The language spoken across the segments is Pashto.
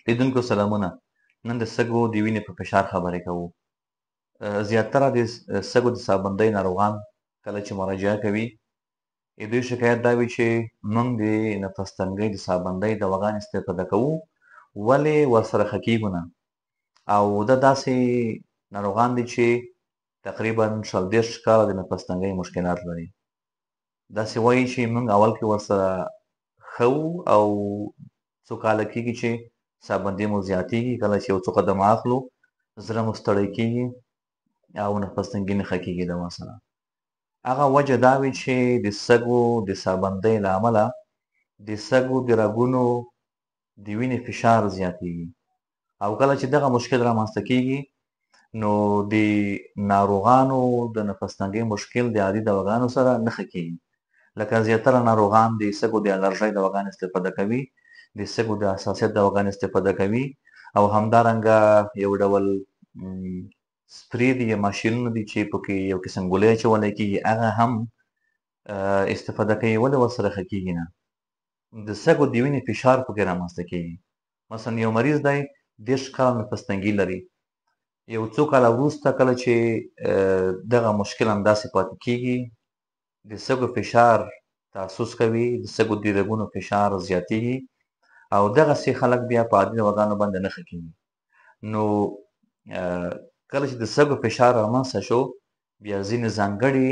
لیدونکو سلامونه. نن د سږو د وینې په فشار خبرې کوو. زیاتره د سږو د سابندۍ ناروغان کله چې مراجعه کوي، دوی شکایت دا وي چې موږ د نفس تنګۍ د سابندۍ دواګانې استفاده کوو، ولې ورسره ښه کېږو نه. او دا داسې ناروغان دي چې تقریبا 20 30 کاله د نفس تنګۍ مشکلات لري. داسې وایي چې موږ اول کې ورسره ښه وو او څو کاله کېږي چې سابندي مو زیاتېږي، کله چې یو څو قدمه اخلو زړه مو ستړی کېږي او نفس تنګي نه ښه کېږي دوا سره. هغه وجه دا وي چې د سږو د سابندۍ له امله د سږو د رګونو د وینې فشار زیاتېږي، او کله چې دغه مشکل رامنځته کېږي نو د ناروغانو د نفس تنګۍ مشکل د عادي دواګانو سره نه ښه کېږي. لکه زیاتره ناروغان د سږو د الرژۍ دواګانې استفاده کوي، د سږو د حساسیت دواګانې استفاده کوي، او همدارنګه یو ډول سپری دي یا ماشینونه دي چې پکې یو قسم ګولۍ اچولی کېږي، هغه هم استفاده کوي، ولې ورسره ښه کېږي نه. د سږو د وینې فشار پکې رامنځته کېږي. مثلا یو مریض دی 30 کاله نفس تنګي لري، یو څو کاله وروسته کله چې دغه مشکل همداسې پاتې کېږي، د سږو فشار تاسس کوي، د سږو د رګونو فشار زیاتېږي، او دغسې خلک بیا په عادي دواګانو باندې نه ښه کېږي. نو کله چې د سږو فشار رامنځته شو، بیا ځینې ځانګړي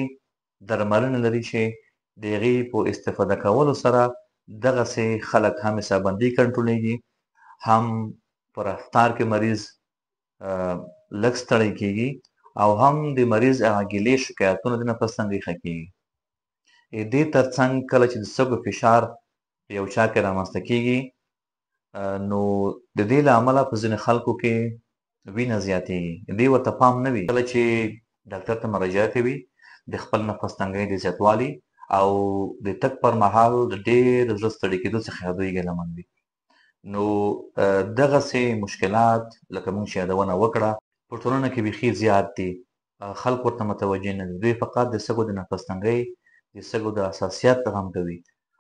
درملنه لري چې د هغې په استفاده کولو سره دغسې خلک هم حسابندي کنټرولېږي، هم په رفتار کې مریض لږ ستړی کېږي، او هم د مریض هغه ګیلې شکایتونه د نفس تنګۍ ښه کېږي. دې ترڅنګ کله چې د سږو فشار په یو چا کې رامنځته کېږي، نو د دې له امله په ځینې خلکو کې وینه زیاتېږي، دې ورته پام نه وي. کله چې ډاکټر ته مراجعه کوي د خپل نفس تنګۍ د زیاتوالي او د تګ پر مهال د ډېر زړه ستړي کېدو څخه دوی ګیلهمن وي. نو دغسې مشکلات لکه موږ چې یادونه وکړه په ټولنه کې بیخي زیات دي، خلک ورته متوجه نه دي. دوی فقط د سږو د نفس تنګۍ، د سږو د حساسیت غم کوي،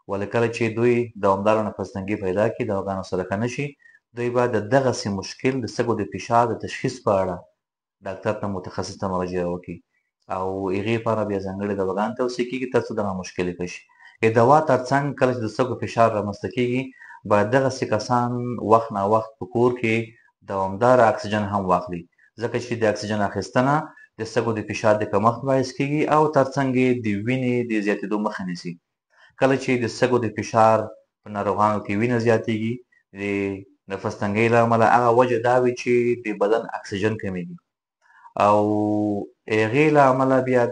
ولې کله چې دوی دوامداره نفس تنګي پیدا کړي، دواګانو سره ښه نه شي، دوی باید د دغسې مشکل د سږو د فشار د تشخیص په اړه ډاکټر ته، متخصص ته مراجعه وکړي، او هغې لپاره بیا ځانګړې دواګان توصیه کېږي تر څو دغه مشکل یې ښه شي. د دوا ترڅنګ کله چې د سږو فشار رامنځته کېږي، باید دغسې کسان وخت نا وخت په کور کې دوامداره اکسیجن هم واخلي، ځکه چې د اکسیجن اخیستنه د سږو د فشار د کمښت باعث کېږي او ترڅنګ یې د وینې د زیاتېدو مخه نیسي. کله چې د سږو د فشار په ناروغانو کې وینه زیاتېږي د نفس تنګۍ له امله، هغه وجه دا وي چې د بدن اکسیجن کمېږي او هغې له امله بیا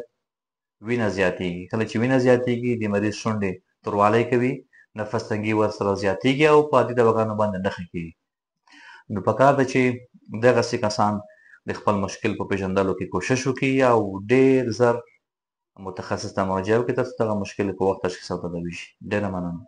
وینه زیاتېږي. کله چې وینه زیاتېږي د مریض شونډې توروالی کوي، نفس تنګي ورسره زیاتېږي او په عادي دواګانو باندې نه ښه کېږي. نو پکار ده چې دغسې کسان د خپل مشکل په پېژندلو کې کوشش وکړي او ډېر زر متخصص ته مراجعه وکړي تر څو دغه مشکل په وخت تشخیص او تداوي شي. ډېره مننه.